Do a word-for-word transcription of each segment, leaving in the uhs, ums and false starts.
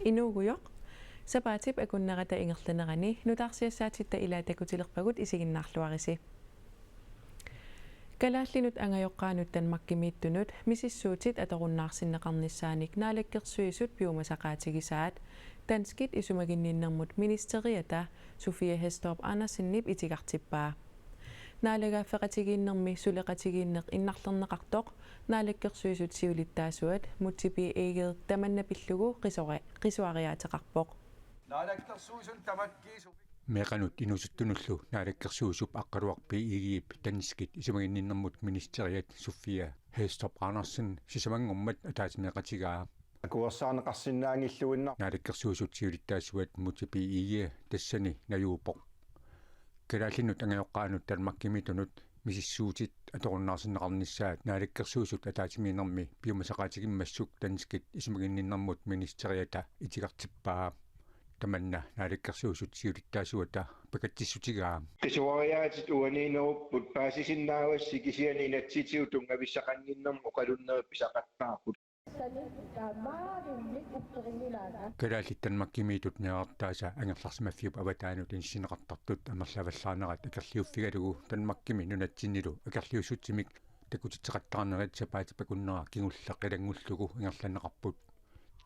Inuugujoq. Sapaatip akunnerata ingerlanerani nutaarsiassaatitta ilaat takutilerpagut, isiginnaarluarisi. Kalaallinut angajoqqaanut Danmarkimiittunut misissuutit atorunnaarsinneqarnissaanik Naalakkersuisut piumasaqaatigisaat danskit isumaginninnermut ministeriata Sofie Hæstorp Andersenip itigartippaa. Naalagaaffeqatigiinnermi suleqatigiinneq innarlerneqartoq Naalakkersuisut siulittaasuat Múte B. Egede tamanna pillugu qisuari-, qisuariaateqarpoq. Naalakkersuisut tamakkiisumik. Meeqqanut inuusuttunullu Naalakkersuisup Aqqaluaq B. Egedep danskit isumaginninnermut ministeriat Sofie Hæstorp Andersen sisamanngormat ataatsimeeqatigaa. Akuersaarneqarsinnaanngilluinnarpoq. Naalakkersuisut siulittaasuat Múte B. Egede tassani najuuppoq. Kalaallinut angajoqqaanut Danmarkimiittunut misissuutit atorunnaarsinneqarnissaat Naalakkersuisut ataatsimiinnermi piumasaqaatigimmassuk danskit isumaginninnermut ministeriata itigartippaa. Tamanna Naalakkersuisut siulittaasuata pakatsissutigaa. Qisuariaatit uaniinnerupput paasisinnaavassi, kisianni inatsisitigut tunngavissaqannginnermut oqalunnerit pisaqattaarput. Kalaallit Danmarkimiittut niaqartaasa angerlarsimaffiup avataanut inissinneqartartut amerlavallaarnerat akerliuffigalugu Danmarkimi nunatsinnilu akerliussutsimik takutitseqattaarnerit sapaatip akunnera kingulleq ilanngullugu ingerlanneqarput.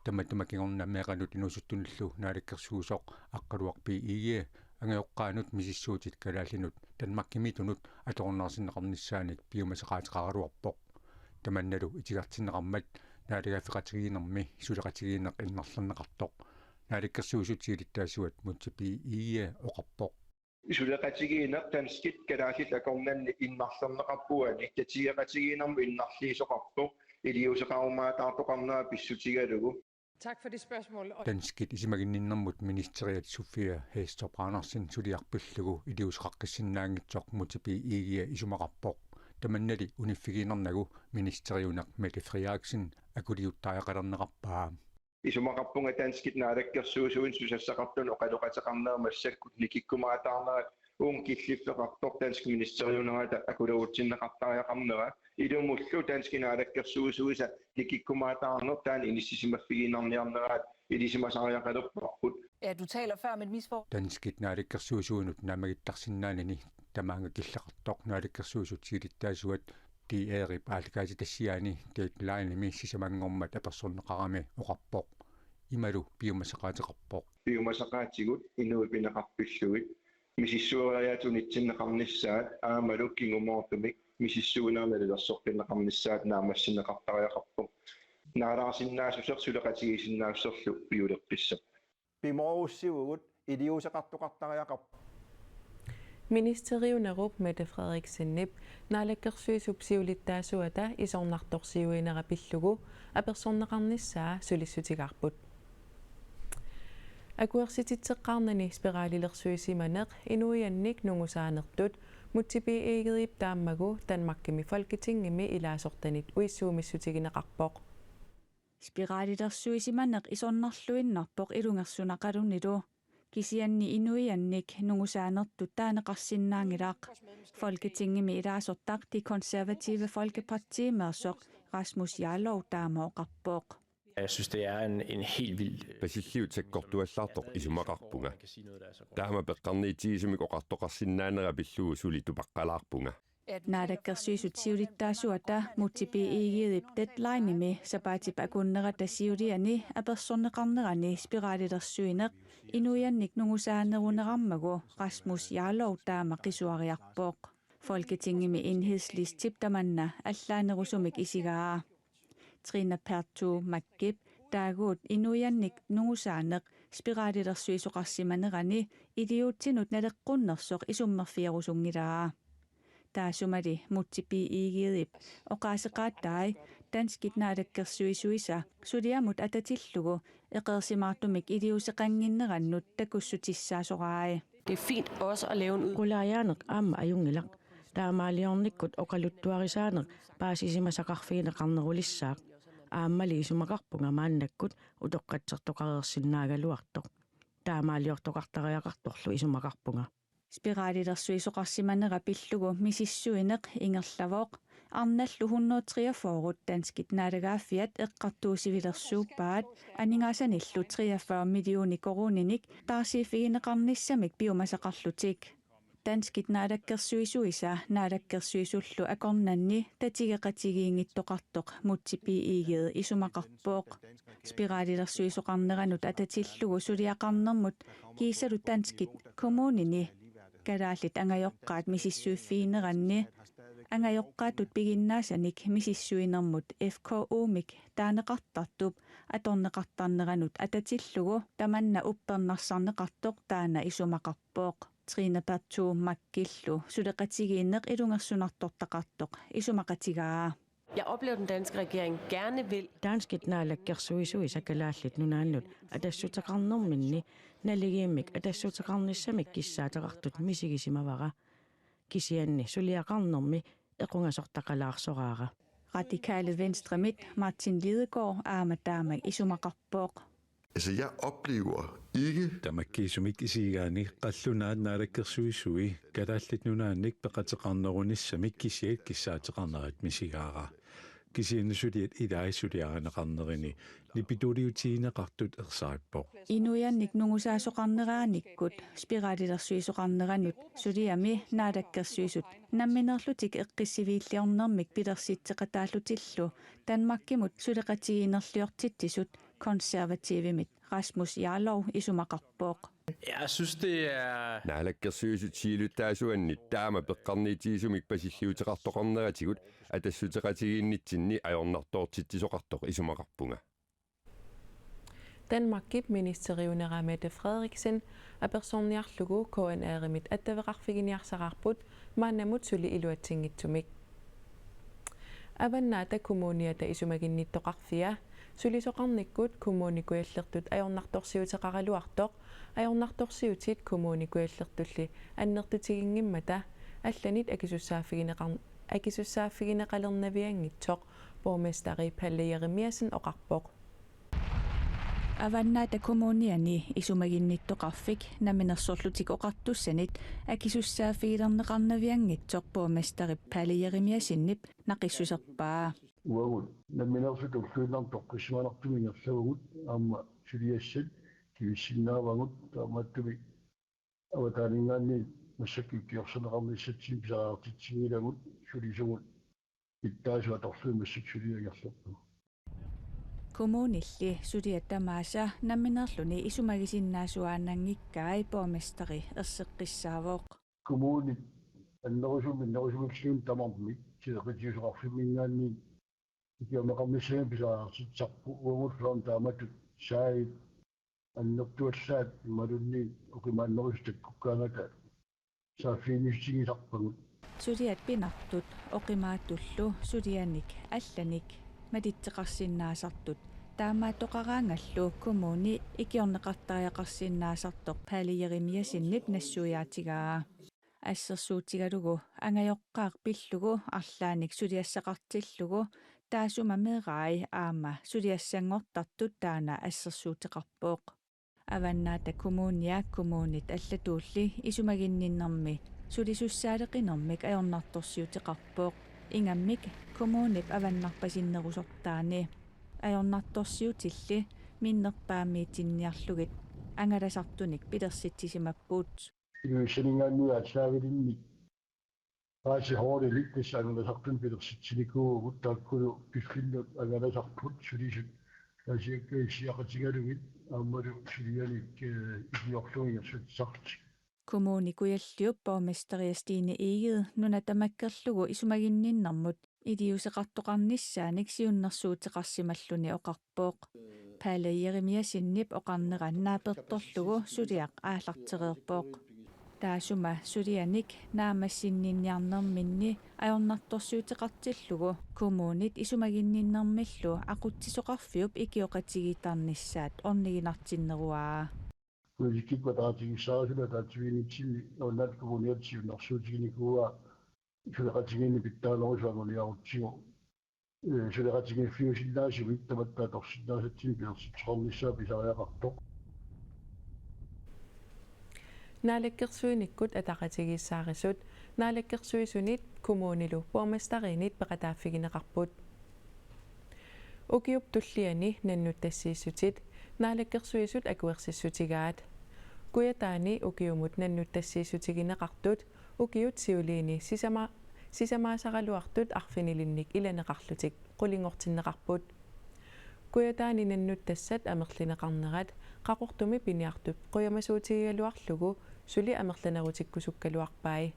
Tamatuma kingorna meeqqanut inuusuttunullu Naalakkersuisoq Aqqaluaq B. Egede angajoqqaanut misissuutit kalaallinut Danmarkimiittunut atorunnaarsinneqarnissaanik piumasaqaateqaraluarpoq. Tamannalu itigartinneqarmat naalagaaffeqatigiinnermi suleqatigiinneq innarlerneqartoq Naalakkersuisut siulittaasuat Múte B. Egede oqarpoq. Suleqatigiinneq danskit kalaallit akornanni innarlerneqarpoq, uani tatigeqatigiinnermut innarliisoqarpoq, iliuuseqarumaataartoqarnera pissutigalugu. Tak for det spørgsmål. Danskit isumaginninnermut ministeriat Sofie Hæstorp Andersen suliaq pillugu iliuuseqaqqissinnaanngitsoq Múte B. Egede isumaqarpoq. Tamannali uniffigiinnarnagu ministeriuneq Mette Frederiksen akuliuttariaqalerneqarpaa. Isumaqarpunga danskit naalakkersuisuinnut susassaqartunut oqaloqateqarnerat massakkut nikikkumaataarnerat uunga killiffeqartoq danskit ministeriunerata akulerutsinneqartariaqarnera, ilumullu danskit naalakkersuisuisa nikikkumaataarneq taanna inissisimaffigiinnarniarneraat ilisimasariaqalerparput. Ja, du taler før om et misforhold. Danskit naalakkersuisuinut naammagittarsinnaanani tamaanga killeqartoq Naalakkersuisut siulittaasuat D R-ip aallakaatitassiaani Deadlinemi sisamanngormat apersorneqarami oqarpoq. Imalu piumasaqaateqarpoq. Piumasaqaatigut inuit pineqarpillugit misissueriaatsit unitsinneqarnissaat aammalu kingumoortumik misissuinerit nalilersoqqinneqarnissaat naammassineqartariaqarpoq. Naalaarsinnaassuseq suleqatigiissinnaassuserlu piuleqqissaaq. Pimoorussivugut, iliuuseqartoqartariaqarpoq. Ministeriunerup Mette Frederiksenip Naalakkersuisup siulittaasuata isornartorsiuinera pillugu apersorneqarnissaa sulissutigaarput. Akuersititseqqaarnani spiralilersuisimaneq inuiannik nungusaanertut Múte B. Egedep taammagu Danmarkimi Folketingimi ilaasortanit uissuumissutigineqarpoq. Spiralilersuisimaneq isornarluinnarpoq ilungersunaqalunilu. Kisianni inuiannik nungusaanertut taaneqarsinnaanngilaq. Folketingimi ilaasortaq Det Konservative Folkepartimeersoq Rasmus Jarlov taama oqarpoq. Jeg synes, det er en, en helt vild, øh, Pasilliut sakkortuallaartoq isumaqarpunga. Taama peqqarniitigisumik oqartoqarsinnaanera pillugu suli tupaqqalaarpunga. Naalakkersuisut siulittaasuata Múte B. Egedep Deadlinemi sapaatip akunnerata siuliani apersorneqarnerani spiralilersuineq inuiannik nungusaanerunerarmagu Rasmus Jarlov taama qisuariarpoq. Folketingimi Enhedslistep tamanna allaanerusumik isigaa. Trine Pertou Machip taaguut inuiannik nungusaaneq spiralilersuisoqarsimanerani iliuutsinut naleqqunnersoq isummerfigerusunngilaa. Taasumali Múte B. Egedep oqaaseqaatai danskit naalakkersuisuisa suliamut atatillugu eqeersimaartumik iliuuseqannginnerannut takussutissaasorai. Det er fint også at lave en ud- Qulaajaaneq aamma ajunngilaq. Taamaaliornikkut oqaluttuarisaaneq paasisimasaqarfigineqarnerulissaaq. Aammali isumaqarpunga maannakkut utoqqatsertoqareersinnaagaluartoq. Taamaaliortoqartariaqartorlu isumaqarpunga. Spiralilersuisoqarsimanera pillugu misissuineq ingerlavoq, arnallu hundrede treogfyrre danskit naalagaaffiat eqqartuussivilersuuppaat aningaasanillu treogfyrre millioner koruuninik taarsiiffigineqarnissamik piumasaqarlutik. Danskit naalakkersuisuisa naalakkersuisullu akornanni tatigeqatigiinngittoqartoq Múte B. Egede isumaqarpoq. Spiralilersuisoqarneranut atatillugu suliaqarnermut kiisalu danskit kommunini kalaallit angajoqqaat misissuiffigineranni angajoqqaatut piginnaasanik misissuinermut F K U-mik taaneqartartup atorneqartarneranut atatillugu tamanna uppernarsarneqartoq taanna isumaqarpoq. Trine Pertou Machillu suleqatigiinneq ilungersunartortaqartoq isumaqatigaa. Jeg oplever, at den danske regering gerne vil. Danskit naalakkersuisuisa Kalaallit Nunaannut atassuteqarnerminni naligiimmik atassuteqarnissamik kissaateqartut misigisimavara. Kisianni suliaqarnermi equngasortaqalaarsoraara. Radikale Venstremit Martin Lidegaard aamma taama isumaqarpoq. Altså, jeg oplever ikke. Tamakkiisumik isigigaanni qallunaat naalakkersuisui Kalaallit Nunaannik peqateqarnerunissamik kisiat kissaateqarnerat misigaara. Kisianni suliat ilaat suliarineqarnerini nipituuliutigineqartut ersaappoq. Inuiannik nungusaasoqarneraanikkut spiralilersuisoqarneranut suliami naalakkersuisut nammineerlutik eqqissiviilliornermik pilersitseqataallutillu Danmarkimut suleqatigiinnerliortitsisut konservativimit Rasmus Jarlov isumaqarpoq. Jeg synes, det er Naalakkersuisut siulittaasuanni taama peqqarniitigisumik pasilliuteqartoqarneratigut atassuteqatigiinnitsinni ajornartoortitsisoqartoq isumaqarpunga. Danmarkip ministeriunera Mette Frederiksen apersorniarlugu K N R-imit attaveqarfiginiarsaraarput maannamut suli iluatsinngitsumik. Avannaata Kommuniata isumaginnittoqarfia sulisoqarnikkut Kommune Kujallertut ajornartorsiuteqaraluartoq, ajornartorsiutit Kommune Kujallertulli annertutiginngimmata allanit akisussaaffigineqar-, akisussaaffigineqalernavianngitsoq borgmesteri Palle Jeremiassen oqarpoq. Avannaata Kommuniani isumaginnittoqarfik Namminersorlutik Oqartussanit akisussaaffigilerneqarnavianngitsoq borgmesteri Palle Jeremiassenip naqissuserpaa. Uagut nammineerluta ulluinnarni toqqissisimanartumik ingerlavugut aamma suliassat kivissinnaavagut, taamaattumik avataaninngaanniit massakkut ikiorserneqarnissatsinnik pisariaqartitsinngilagut, sulisugut pitsaasut atorlugit massakkut suliaq ingerlalerlugu. Kommunilli suliat tamaasa nammineerluni isumagisinnaasuaannanngikkai borgmesteri erseqqissaavoq. Kommunit annerusumik minnerusumilluunniit tamarmik sileqatigiisoqarfimminngaanniit ikiorneqarnissamik pisariaqartitsisarput, uagullu aamma taamatut saagit annertuallaat imaluunniit oqimaannerusut takkukkaangata saaffiginnissutigisarpagut. Suliat pinartut oqimaatullu sulianik allanik malitseqarsinnaasartut taamaattoqaraangallu kommuni ikiorneqartariaqarsinnaasartoq Palle Jeremiassenip nassuiaatigaa. Assersuutigalugu angajoqqaaq pillugu arlaannik suliassaqartillugu taassuma meerai aamma suliassanngortartut taanna assersuuteqarpoq. Avannaata Kommunia kommunit allatuulli isumaginninnermi sulisussaaleqinermik ajornartorsiuteqarpoq, ingammik kommunip avannarpasinnerusortaani. Ajornartorsiutilli minnerpaamiitinniarlugit angalasartunik pilersitsisimapput. Ilulissaninngaanniit aallaavilinnik Rejseholdilik tassa angalasartunik pilersitsinikuuvugut, taakkulu piffinnut angalasarput sulisut taasiakkaat issiaqatigalugit aammalu sulianik, eh, ikiorlugit ingerlatsisarlutik. Kommune Kujalliup borgmesteria Stine Egede nuna tamakkerlugu isumaginninnermut iliuuseqartoqarnissaanik siunnersuuteqarsimalluni oqarpoq. Palle Jeremiassenip oqarnera naapertorlugu suliaq aallartereerpoq. Taassuma sulianik naammassinninniarnerminni ajornartorsiuteqartillugu kommunit isumaginninnermillu aqutsisoqarfiup ikioqatigiittarnissaat orniginartinneruaa. Politikkikkut ataatsimiissaarluta ataatsimiinnitsinni Nunatta Kommuniata siunnersuutiginikuuaa suleqatigiinneq pitsaanerusoq anguniarutsigu, eh, suleqatigiiffiusinnaasumik tamatta atorsinnaasatsinnik pilersitseqarnissaa pisariaqartoq. Naalakkersuinikkut ataqatigiissaarisut Naalakkersuisunit kommunilu borgmesteriinit peqataaffigineqarput. Ukiup tulliani nannut tassiissutit Naalakkersuisut akuersissutigaat. Kujataani ukiumut nannut tassiissutigineqartut ukiut siuliini sisama-, sisamaasaraluartut arfinilinnik ilaneqarlutik qulinngortinneqarput. Kujataani nannut tassat amerlineqarnerat Qaqortumi piniartup qujamasuutigigaluarlugu suli amerlanerutikkusukkaluarpai.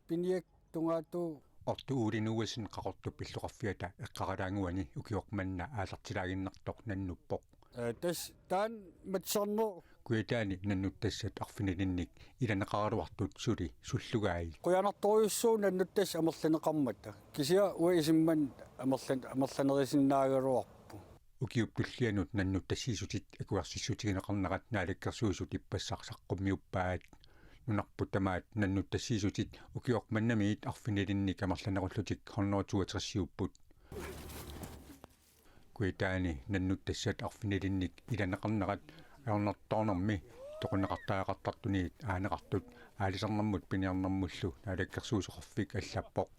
Piniartup tungaatigut Ortu Uuli Nuuassen Qaqortup illoqarfiata eqqaralaannguani ukioq manna aallartilaaginnartoq nannuppoq. Ee, tassa taanna matserneq. Kujataani nannut tassat arfinilinnik ilaneqaraluartut suli sullugai. Qujanartorujussuuvoq nannut tassat amerlineqarmata. Kisianni uanga isummat amerlan-, amerlanerusinnaagaluarpoq. Ukiup tullianut nannut tassiissutit akuersissutigineqarnerat Naalakkersuisut ippassaq saqqummiuppaat. Nunarput tamaat nannut tassiissutit ukioq mannamiit arfinilinnik amerlanerullutik hundrede toogtresiupput. Kujataani nannut tassat arfinilinnik ilaneqarnerat ajornartornermi toqunneqartariaqartartunit aaneqartut Aalisarnermut Piniarnermullu Naalakkersuisoqarfik allappoq.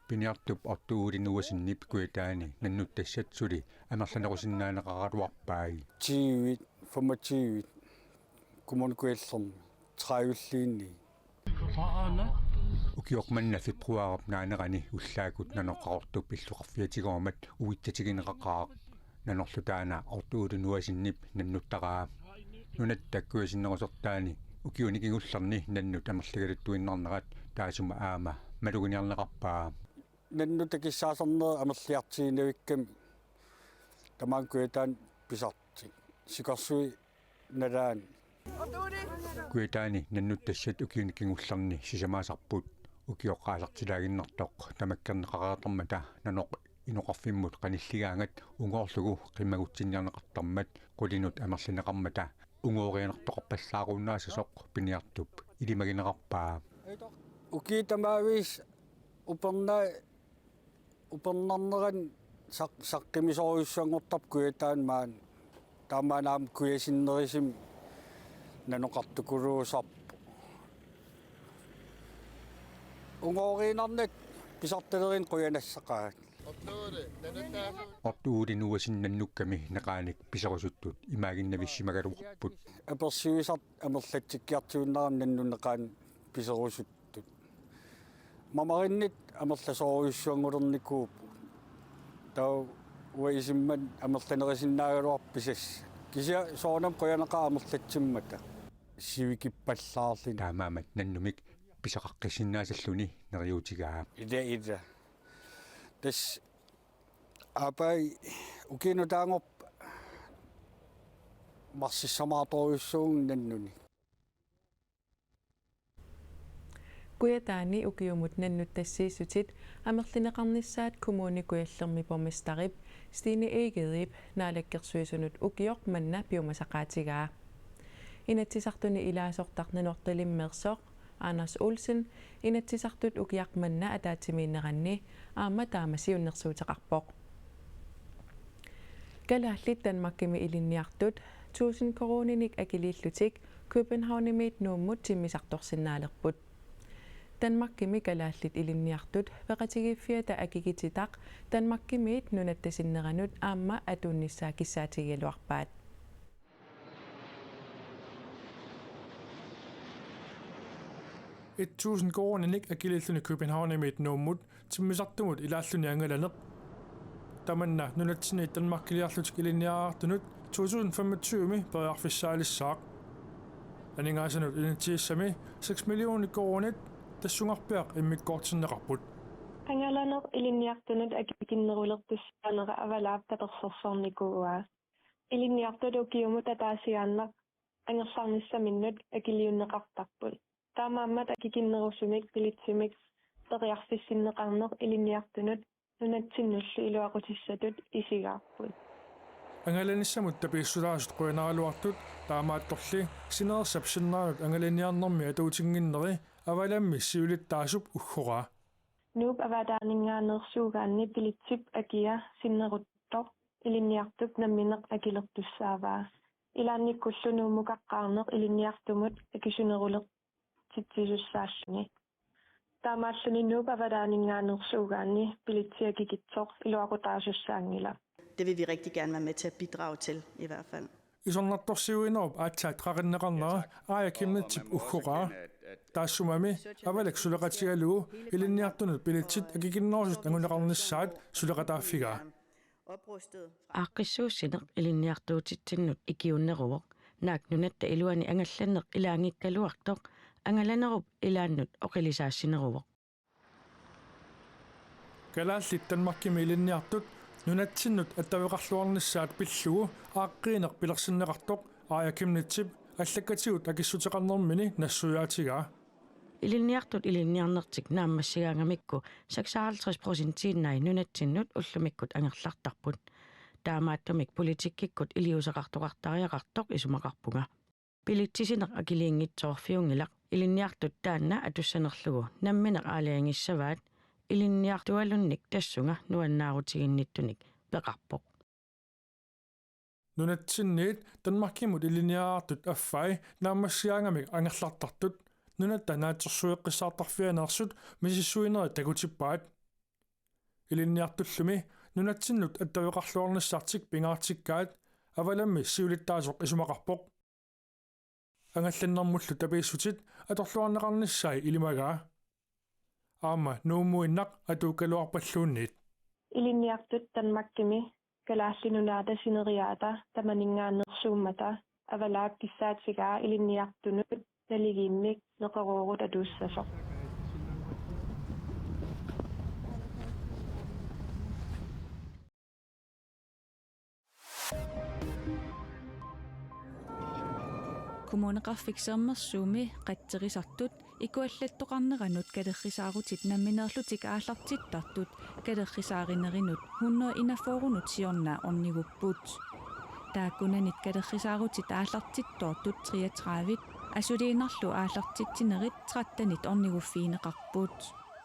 Piniartup Ortu Uuli Nuuassenip kujataani nannut tassat suli amerlanerusinnaaneqaraluarpai. Tyve, femogtyve, Kommune Kujallermi, tredive-lluunniit. Ukioq manna februaarip naanerani ullaakkut Nanoq Qaqortup illoqarfiatigoormat uitsatigineqaqaaq. Nanorlu taanna Ortu Uuli Nuuassenip nannuttaraa. Nunatta kujasinnerusortaani ukiuni kingullerni nannut amerligaluttuinnarnerat taassuma aamma maluginiarneqarpaa. Nannut takussaasarneq amerliartuinnarnikkami tamaanga kujataani pisartut. Sikorsuit nalaani. Kujataani nannut tassat ukiuni kingullerni sisamaasarput. Ukioq aallartilaaginnartoq tamakkerneqareertarmata Nanoq inoqarfimmut qanilligaangat ungoorlugu qimmagutsinniarneqartarmat qulinut amerlineqarmata ungoorianartoqarpallaarunnaassasoq piniartup ilimagineqarpaa. Ukiut tamaasa uperna-, upernarnerani saq-, saqqummisorujussuanngortarpoq kujataani maani. Taamaammat aamma kujasinnerusumik nanoqartukuluusarpoq. Ungooriinnarnata pisartalerineq qujanassaqaaq. Ortu Uuli Nuuassen nannukkami neqaanik piserusuttut imaaginnavissimagaluarput. Apersuisartut amerlatsikkiartuinnarami nannut neqaanik piserusuttut. Mamarinnit amerlasoorujussuanngornikuupput. Taava uanga isummat amerlanerusinnaagaluarpoq pisassat. Kisianni soorunami qujanaqaaq amerlatsimmata. Sivikippallaarluni. Taamaammat nannumik pisaqaqqissinnaasalluni neriuutigaa. Ila, ila. Tassa aappaa ukiup nutaanngorpat marsissamaartorujussuuvunga nannunit. Kujataani ukiumut nannut tassiissutit amerlineqarnissaat Kommune Kujallermi borgmesterip Stine Egedep Naalakkersuisunut ukioq manna piumasaqaatigaa. Inatsisartuni ilaasortaq Nanortalimmeersoq Anders Olsen Inatsisartut ukiaq manna ataatsimiinneranni aamma taama siunnersuuteqarpoq. Kalaallit Danmarkimi ilinniartut tusind koruuninik akiliillutik Københavnimiit Nuummut timmisartorsinnaalerput. Danmarkimi kalaallit ilinniartut peqatigiiffiata akikitsitaq Danmarkimiit nunatta sinneranut aamma atuunnissaa kissaatigigaluarpaat. Et tusind koruuninik akiliilluni Københavnimiit Nuummut timmisartumut ilaalluni angalaneq. Tamanna nunatsinniit Danmarkiliarlutik ilinniartunut to tusind femogtyve-mi periarfissaalissaaq. Aningaasanut inatsisissami seks millioner koruunit tassungarpiaq immikkoortinneqarput. Angalaneq ilinniartunut akikinnerulertussaanera avalaap tapersersornikuuaa. Ilinniartut ukiumut ataasiaannaq angerlarnissaminnut akiliunneqartarput. Taamaammat akikinnerusumik bilitsumik periarfissinneqarneq ilinniartunut nunatsinnullu iluaqutissatut isigaarput. Angalanissamut tapiissutaasut qujanaraluartut taamaattorli sineersap sinneranut angalaniarnermi atuutinnginneri Avalammi siulittaasup uggoraa. Nuup avataaninngaanneersuugaanni bilitsip akia sinneruttoq ilinniartup nammineq akilertussaavaa. Ilaannikkullu Nuummukaqqaarneq ilinniartumut akisunerulertitsisussaalluni. Taamaalluni Nuup avalaaninngaanneersuugaanni billetsit akikitsoq iluaqutaasussaanngilaq. Det vil vi rigtig gerne være med til at bidrage til, i hvert fald. Isornartorsiuinerup aatsaat qaqinneqarnera Aaja Chemnitzip uggoraa. Taassumami avalak suleqatigalugu ilinniartunut billetsit akikinnerusut anguneqarnissaat suleqataaffigaa. Aaqqissuussineq ilinniartuutitsinnut ikiuunneruvoq, naak nunatta iluani angallanneq ilaanngikkaluartoq angalanerup ilaannut oqilisaassineruvoq. Kalaallit Danmarkimi ilinniartut nunatsinnut attaveqarluarnissaat pillugu aaqqiineq pilersinneqartoq Aaja Chemnitzip allakkatigut akissuteqarnermini nassuiaatigaa. Ilinniartut ilinniarnertik naammassigaangamikku seksoghalvtreds procentiinnai nunatsinnut ullumikkut angerlartarput. Taamaattumik politikkikkut iliuuseqartoqartariaqartoq isumaqarpunga. Billetsisineq akiliinngitsoorfiunngilaq, ilinniartut taanna atussanerlugu nammineq aalajangissavaat, ilinniartualunnik tassunga nuannaarutiginnittunik peqarpoq. Nunatsinniit Danmarkimut ilinniartut affai naammassigaangamik angerlartartut nunatta naatsorsueqqissaartarfianeersut misissuinerit takutippaat. Ilinniartullumi nunatsinnut attaveqarluarnissartik pingaartikkaat, avalammi siulittaasoq isumaqarpoq. Angallannermullu tapiissutit atorluarneqarnissai ilimagaa. Aamma Nuummuinnaq atuukkaluarpalluunniit. Ilinniartut Danmarkimi Kalaallit Nunaata sineriaata tamaninngaanneersuummata avalaap kissaatigaa ilinniartunut naligiimmik neqeroorut atuussasoq. Kommuneqarfik Sermersuumi qatserisartut ikuallattoqarneranut kalerrisaarutit nammineerlutik aallartittartut kalerrisaarinerinut hundrede enogfyrrenut siorna ornigupput. Taakkunanit kalerrisaarutit aallartittoortut treogtredive asuliinnarlu aallartitsinerit trettenit orniguffigineqarput.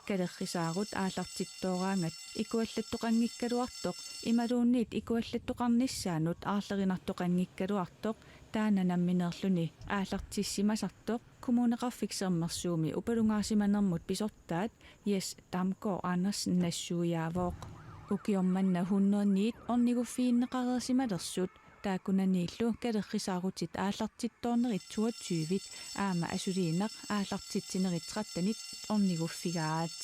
Kalerrisaarut aallartittooraangat ikuallattoqanngikkaluartoq imaluunniit ikuallattoqarnissaanut aarlerinartoqanngikkaluartoq taanna nammineerluni aallartissimasartoq Kommuneqarfik Sermersuumi upalungaarsimanermut pisortaat Jes Damgaard Andersen nassuiaavoq. Ukioq manna hundrede ni orniguffigineqareersimalersut taakkunaniillu kalerrisaarutit aallartittoornerit toogtyve aamma asuliinnaq aallartitsinerit trettenit orniguffigaat.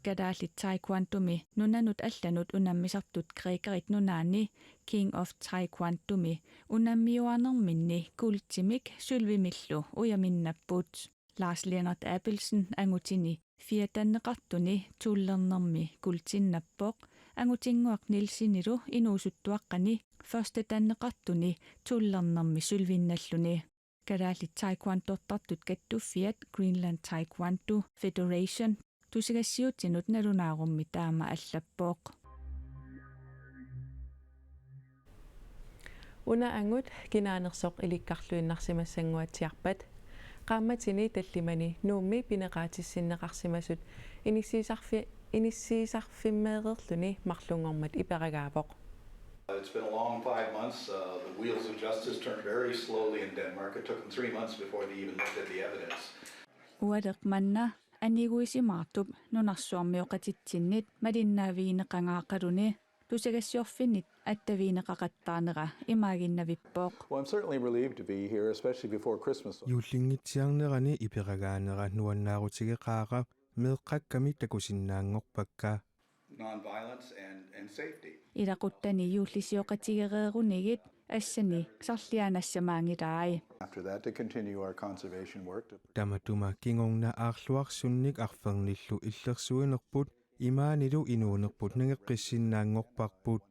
Kalaallit Taekwondomi nunanut allanut unammisartut Grækerit Nunaanni King of Taekwondomi unammiuanerminni kuultimik sølvimillu ujaminnapput. Lars Lennert Abelsen angutini firetanneqartuni tolvernermi kuultinnappoq, Angutinnguaq Nielsenilu inuusuttuaqqani førstetanneqartuni tolvernermi sølvinnalluni. Kalaallit Taekwondortartut kattuffiat Greenland Taekwondo Federation tusagassiutinut nalunaarummi taama allappoq. Una angut kinaanersoq ilikkarluinnarsimassannguatsiarpat. Qaammatini tallimani Nuummi pineqaatissinneqarsimasut inissiisarfi-, inissiisarfimmeereerluni marlunngormat iperagaavoq. It's been a long five months. Uh, the wheels of justice turned very slowly in Denmark. It took them three months before they even looked at the evidence. Ualeq manna aniguisimaartup nunarsuarmioqatitsinnit malinnaavigineqangaaqaluni tusagassiorfinnit attavigineqaqattaarnera imaaginnavippoq. Well, I'm certainly relieved to be here, especially before Christmas. Juullinngitsiarnerani iperagaanera nuannaarutigeqaara, meeqqakkami takusinnaanngorpakka. Non-violence and, and safety. Ilaquttani juullisioqatigereerunigit assani sarliaanassamaanngilai. After that, to continue our conservation work to Tamatuma kingorna aarluarsunnik arfernillu illersuinerput imaanilu inuunerput nangeqqissinnaanngorparput.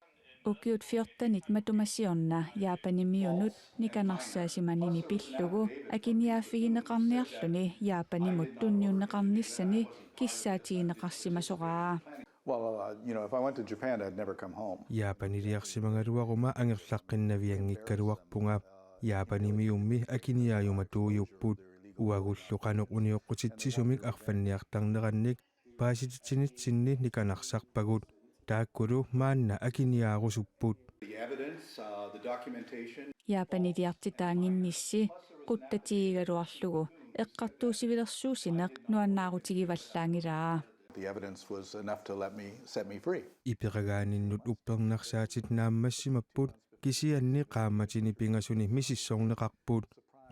Ukiut fjortenit matuma siorna Japanimiunut nikanarsaassimanini pillugu akiniaaffigineqarniarluni Japanimut tunniunneqarnissani kissaatigineqarsimasoraa. Well, uh, you know, if I went to Japan, I'd never come home. Japaniliarsimagaluaruma angerlaqqinnavianngikkaluarpunga. Japanimiummi akiniaajumatuujupput. Uagullu qanoq unioqqutitsisumik arfanniartarnerannik paasititsinitsinni nikanarsarpagut. Taakkulu maanna akiniaarusupput. The evidence, uh, the documentation. Japaniliartitaannginnissi quttatigigaluarlugu eqqartuussivilersuussineq nuannaarutigivallaanngilaa. The evidence was enough to let me set me free. Iperagaaninnut uppernarsaatit naammassimapput, kisianni qaammatini pingasuni misissorneqarput.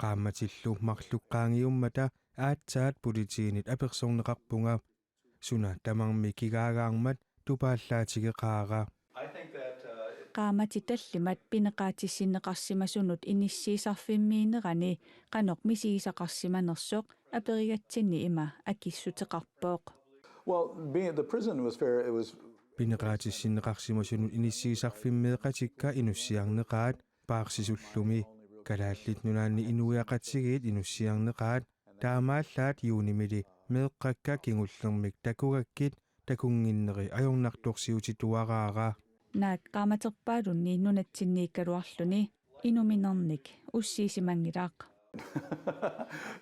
Qaammatillu marluk qaangiummata aatsaat politiinit apersorneqarpunga. Suna tamarmi kigaagaarmat tupaallaatigeqaara. Qaammatit tallimat pineqaatissinneqarsimasunut inissiisarfimmiinnerani qanoq misigisaqarsimanersoq aperigatsinni ima akissuteqarpoq. Well, being the prison was fair. It was Pineqaatissinneqarsimasunut inissiisarfimmeeqatikka inussiarneqaat paarsisullumi. Kalaallit Nunaanni inuiaqatigiit inussiarneqaat taamaallaat juunimili meeqqakka kingullermik takugakkit takunnginneri ajornartorsiutituaraara. Naak qaammaterpaalunni nunatsinniikkaluarluni inuminernik ussiisimanngilaq.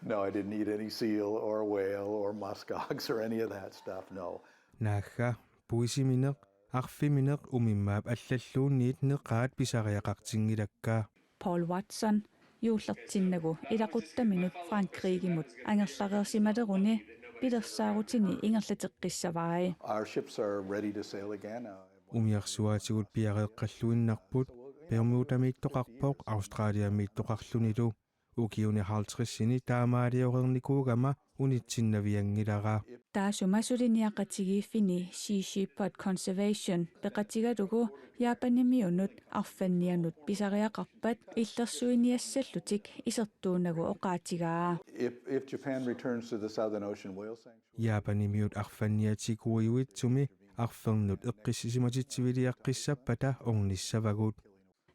No, I didn't eat any seal or whale or muskox or any of that stuff. No. Naagga puisimineq, arfimineq umimmaap allalluunniit neqaat pisariaqartinngilakka. Paul Watson juullertinnagu ilaquttaminut Frankrigimut angerlareersimaleruni pilersaarutini ingerlateqqissavai. Our ships are ready to sail again. Uh, Umiarsuaatigut piareeqqalluinnarput, Bermudamiittoqarpoq Australiamiittoqarlunilu. Ukiuni halvtredsini taamaalioreernikuugama unitsinnavianngilara. Taassuma suliniaqatigiiffini Sea Shepherd Conservation peqatigalugu Japanimiunut arfannianut pisariaqarpat illersuiniassallutik isertuunagu oqaatigaa. if, if Japan returns to the Southern Ocean Whale Sanctuary, Japanimiut arfanniatiguiuitsumi arfernut eqqissisimatitsiviliaqqissappata ornissavagut.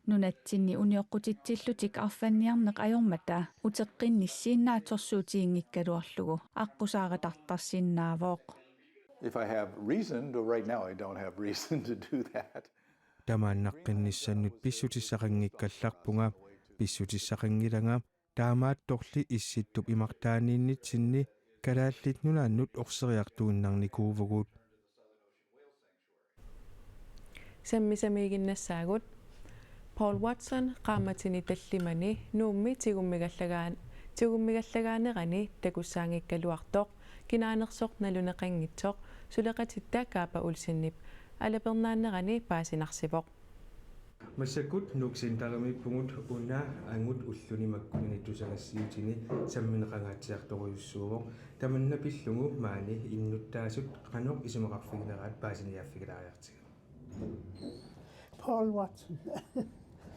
Nunatsinni unioqqutitsillutik arfanniarneq ajormata uteqqinnissi naatsorsuutiginngikkaluarlugu aqqusaaritartarsinnaavoq. if I have reason, though right now I don't have reason to do that. Tamaannaqqinnissannut pissutissaqanngikkallarpunga, pissutissaqanngilanga, taamaattorli Issittup imartaaniinnitsinni Kalaallit Nunaannut orseriartuinnarnikuuvugut. Sammisamiiginnassaagut. Paul Watson qaammatini tallimani Nuummi tigummigallagaan-, tigummigallagaanerani takussaanngikkaluartoq kinaanersoq naluneqanngitsoq suleqatitta Kaapa Olsenip alapernaanerani paasinarsivoq. Massakkut Nuuk Centerimiippugut, una angut ulluni makkunani tusagassiutini sammineqangaatsiartorujussuuvoq. Tamanna pillugu maani innuttaasut qanoq isumaqarfigineraat paasiniaaffigilaariartigu. Paul Watson.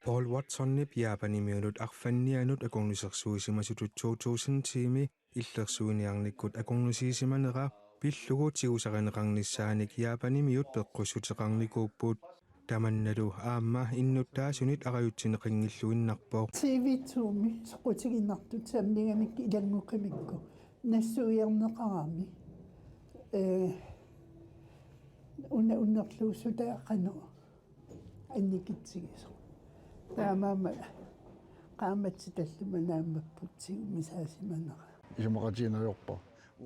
Paul Watsonip Japanimiunut arfannianut akornusersuisimasutut to tusind-imi illersuiniarnikkut akornusiisimanera pillugu tigusarineqarnissaanik Japanimiut peqqussuteqarnikuupput. Tamannalu aamma innuttaasunit arajutsineqanngilluinnarpoq. T V to-mi soqutiginartut sammigamikku ilanngukkimikku nassuiarneqarami. Ee, una unnerluussutaa qanoq annikitsigisoq. Taamaammat qaammatit tallimat naammapput tigummisaasimanera. Isumaqatigiinneq ajorpara.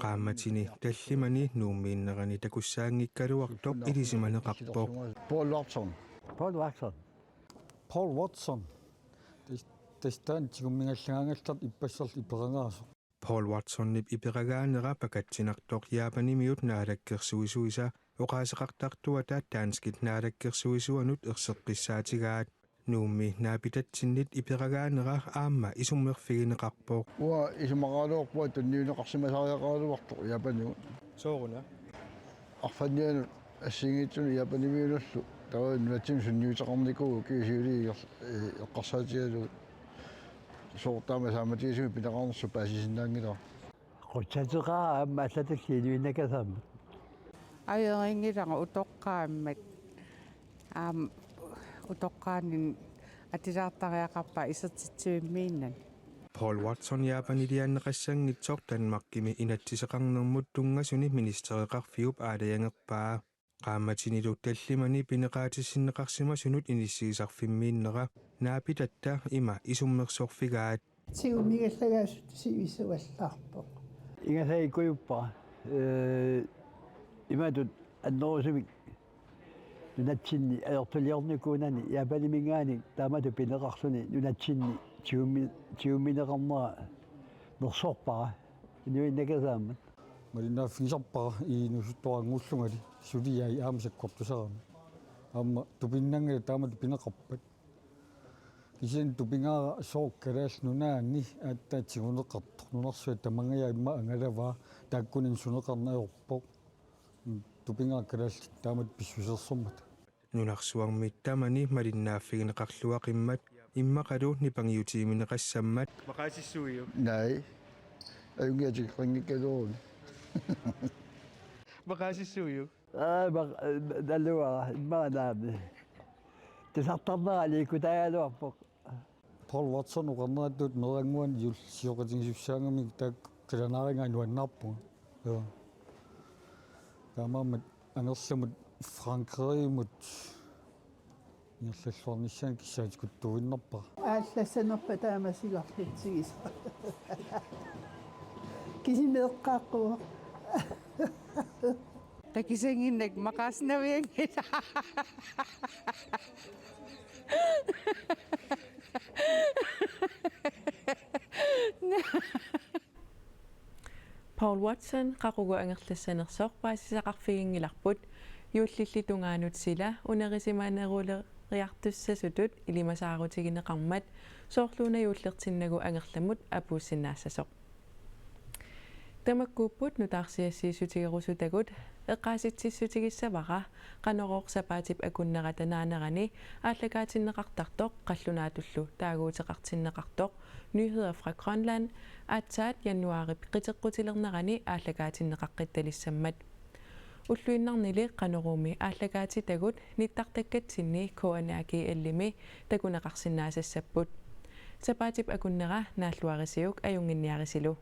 Qaammatini tallimani Nuummiinnerani takussaanngikkaluartoq ilisimaneqarpoq. Paul Watson. Paul Watson. Paul Watson. Tas-, tassaana tigummigallagaangallartoq ippassaarlu iperagaasoq. Paul Watsonip iperagaanera pakatsinartoq Japanimiut naalakkersuisuisa oqaaseqartartuata danskit naalakkersuisuanut erseqqissaatigaat. Nuummi naapitatsinnit iperagaanera aamma isummerfigineqarpoq. Uanga isumaqaraluarpunga tunniunneqarsimasariaqaraluartoq Japanimut. Sooruna? Arfannianut assigiinngitsunut Japanimiunullu. Taava nunatsinni sunniuteqarnikuuvoq, ukiut siuliini eqqarsaatigalugit. Sooq taama saamatigisumik pineqarnersoq paasisinnaanngilara. Qutsateqaara aamma allatulli inuinnakasaammat. Ajorinngilara utoqqaammat. Aamma utoqqaanermi atisaartariaqarpara isertitsivimmiinnani. Paul Watson Japanilianneqassanngitsoq Danmarkimi inatsiseqarnermut tunngasuni ministereqarfiup aalajangerpaa. Qaammatinilu tallimani pineqaatissinneqarsimasunut inissiisarfimmiinnera naapitatta ima isummersorfigaat. Tigummigallagasut sivisuallaarpoq. Ingasakkujuppara. Ee, imatut annerusumik nunatsinni ajortuliornikuunani Japaniminngaanniit taamatut pineqarluni nunatsinni tigummi-, tigummineqarnera nersorpara. Inuit nakersaammat. Malinnaaffigisarpara inuusuttuarannguullungali suliai aamma sakkortusarami. Aamma tupinnanngilaq taamatut pineqarpat. Kisianni tupigaara sooq Kalaallit Nunaanni aatsaat tiguneqartoq, nunarsuaq tamangajaaq immaqa angalavaa, taakkunani suneqarneq ajorpoq. Tupigaara kalaallit taamatut pissusilersormata. Nunarsuarmi tamani malinnaaffigineqarluaqimmat immaqalu nipangiutiimineqassammat. Maqaasissuiuk? Naai. Ajunngilaq tigaqanngikkaluaruni. Maqaasissuiuk? Aa, maq-, naluara, immaqa naamik. Tusartarnera aliikkutaagaluarpoq. Paul Watson oqarneratut meerannguani juulli sioqatigisussaagami taakku qilanaarigaat nuannaarpunga. Joo. Taamaammat angerlamut Frankrigimut ingerlalluarnissaanut kissaatikuttuinnarpara. Aallassanerpa taama sigarlutsigisoq. Kisimi eqqaaqquvoq. Takisanginnak maqaasinavianngilaq. Paul Watson, qaqugu angerlassanersoq paasisaqarfiginngilarput, juullilli tungaanut sila unerisimaneruleriartussasutut ilimasaarutigineqarmat, soorlu una juullertinnagu angerlamut apuussinnaassasoq. Tamakkuupput nutaarsiassiissutigerusutagut, eqqaasitsissutigissavara Qanorooq sapaatip akunnerata naanerani aallakaatinneqartartoq qallunaatullu taaguuteqartinneqartoq Nyheder fra Grønland aatsaat januaarip qiteqqutilernerani aallakaatinneqaqqittalissammat. Ulluinnarnili Qanoruumi aallakaatitagut nittartakkatsinni K N R G L-imi takuneqarsinnaasassapput. Sapaatip akunnera naalluarisiuk ajunnginniarisilu.